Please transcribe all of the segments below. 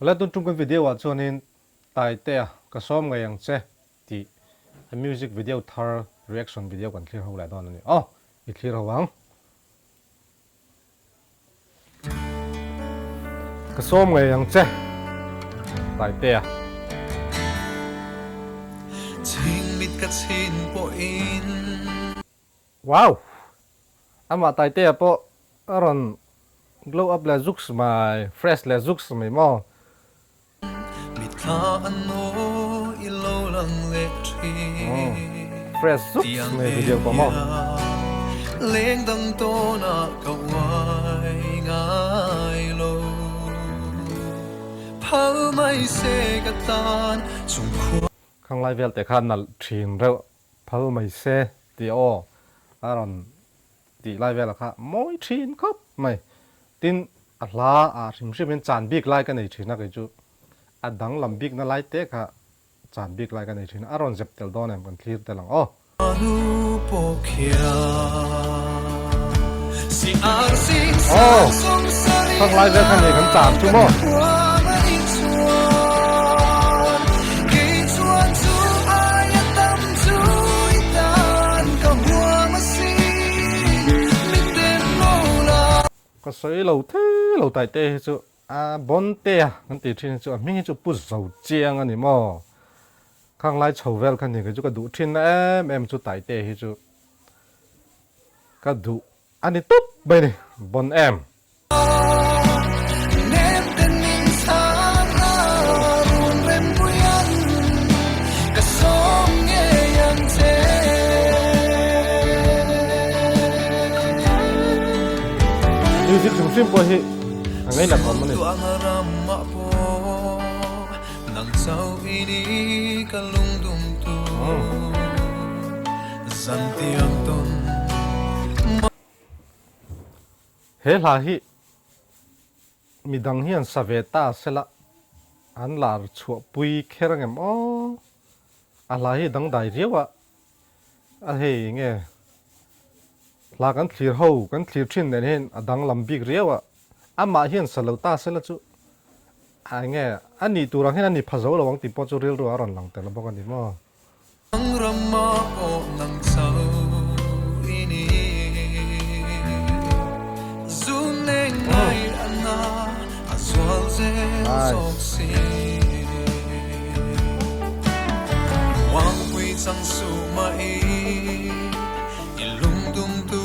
Awle tun tum kan video ah chuanin Taitea ka sawm ngei ang che tih a music video thar reaction video kan thlir ho leh dawn a ni. Aw i thlir ho ang. Ka sawm ngei ang che Taitea. Chhingmit ka chhin pawhin. Wow! Amah Taitea pawh a rawn glow up leh zuks mai, fresh leh zuks mai maw? Mitthla an aw i lo lang leh thin. Fresh zuks mai video pawh maw? Leng dang tawnah ka uai ngai lo. Phal mai se ka tan chung khua. Khanglai vel te kha nalh thin reuh Phal mai se tih aw a rawn tih lai velah kha mawi thin khawp mai. Tin, a hla ah hrim hrim in chan bik lai ka nei thin a kei chu a danglam bikna lai te kha chan bik lai ka nei thin a, a rawn zep tel dawn em kan thlir tel ang aw. Aw, khang lai vel kha ni kan chan chu maw. Ka sawi lo thei lo tai te hi chu a bon te a kan tih thin hi chu a hming hi chu pu zo chiang a ni maw khang lai chho vel kha ni kei chu ka duh thin na em em chu tai te hi chu ka duh a ni tawp mai ni bon em. Music hrim hrim pawh hi a ngainat awm a ni. He hla hi midang hian sa ve ta sela an lar chhuahpui kher angem aw. A hla hi dangdai riau a, a hei nge hla kan thlir ho kan thlir thin nen hian a danglam bik riau a, amah hian sa lo ta sela chu a nge a nih tur ang hian a ni pha zo lo ang tih pawh chu rilru a rawn lang tel bawk a ni maw. Nang rama aw nang chau i ni Zun leng ngai a na a zual zel zawk si Wangpui chang su mah i i lungdum tu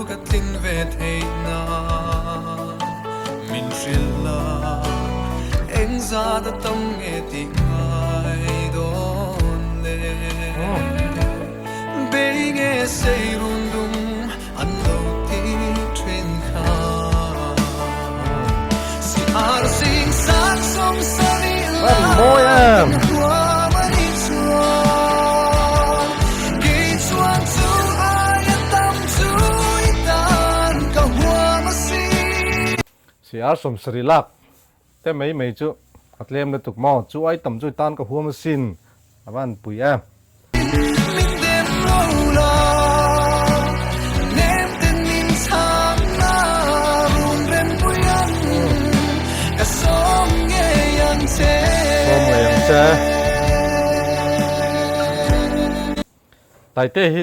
ka tlin ve theih na Min hrilh la engzat a tam nge tih ngai dawn le Bei nge sei run dum an lo ti thin kha Si ar sing sang sawm sarih la kan huam a ni chuan Kei chuan chu aia tam chu i tan ka huam a si. Si ar sawm sarih lak te mai mai chu a tlem lutuk maw? Chu ai tam chu i tan ka huam asin a va han pui em. Min dem lo la, nem ten min chhang na run rem pui ang, ka sawm ngei ang che. Sawm ngei ang che. Taite hi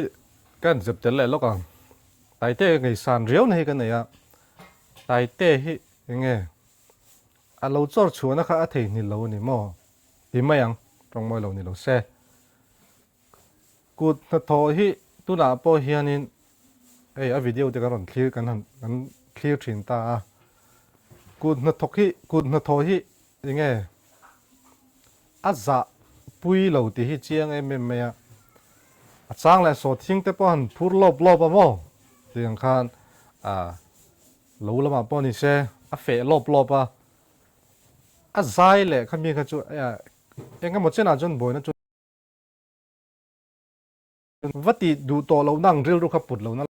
ka han zep tel leh lawk ang. Taite ka ngeisan riau na hi ka nei a, Taite hi enge a lo chawr chhuahna kha a theihnghilh lo a ni maw? Ti mai ang, tawng mawi lo ni lo se. Kut hnathawh hi tunah pawh hianin hei a video te kan rawn thlir kan han kan thlir thin ta a. Kut hnathawk hi kut hnathawh hi enge a zah pui lo tih hi chiang em em mai a. A chang leh sawhthing te pawh han phur lawp lawp a maw tih ang khan ah lo lamah pawh ni se a feh lawp lawp a. A zai leh khami kha chu eng emaw chenah chuan buaina chu va ti duh tawh lohna ang rilru kha put lohna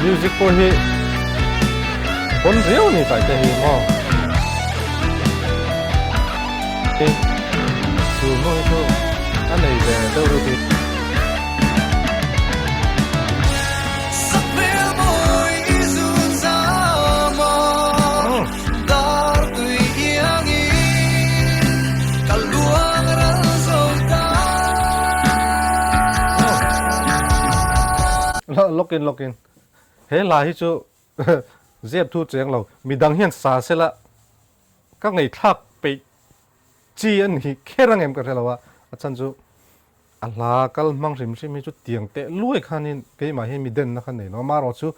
Music pawh hi Bon riau ni tai te hi maw. Chu hnu hi chu a nei ve deuh reuh hi. Lawk in lawk in he hla hi chu zep thu cheng lo midang hian sa sela ka ngaihthlak peih chi a ni kher ang em ka hre lo a a chhan chu a hla kal hmang hrim hrim hi chu tiang teh luai khanin keimah hi mi denna kha nei lo amaherawh chu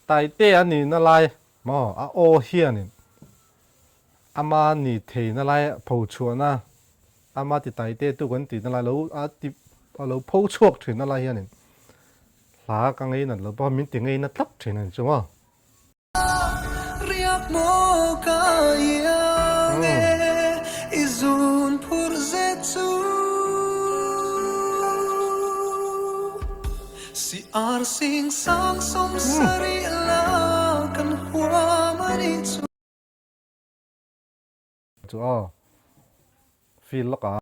Taite a nihna lai maw a aw hianin ama ni theihna lai pho chhuahna ama ti Taite tu kan tihna lai lo a ti a lo pho chhuak thinna lai hianin hla ka ngei nat lo pawh min ti ngei na tlat thin a ni chu maw. Riak maw ka iang e i zun phur zet chu Si ar sing sang sawm sarih la kan huam a nih chu. Chu aw feel lawk a.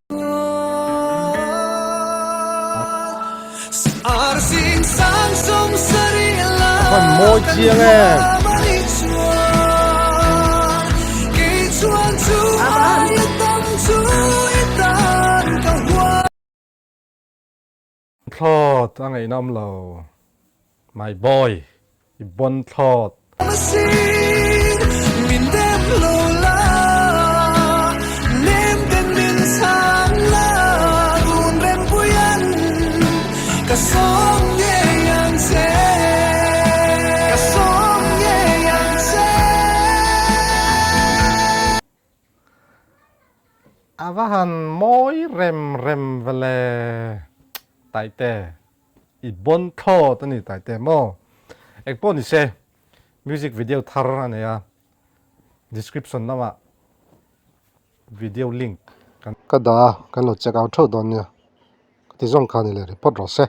Hman mawi chiang em. Thlawt a ngaihna awm lo my boy i bon thlawt. A va han mawi rem rem ve le Taite, i bon thlawt a ni Taite maw? Eng pawh ni se, music video thar a nei a, description lamah video link kan. Ka dah a, kan lo check out theuh dawn nia, ka ti zawng kha ni le report rawh se.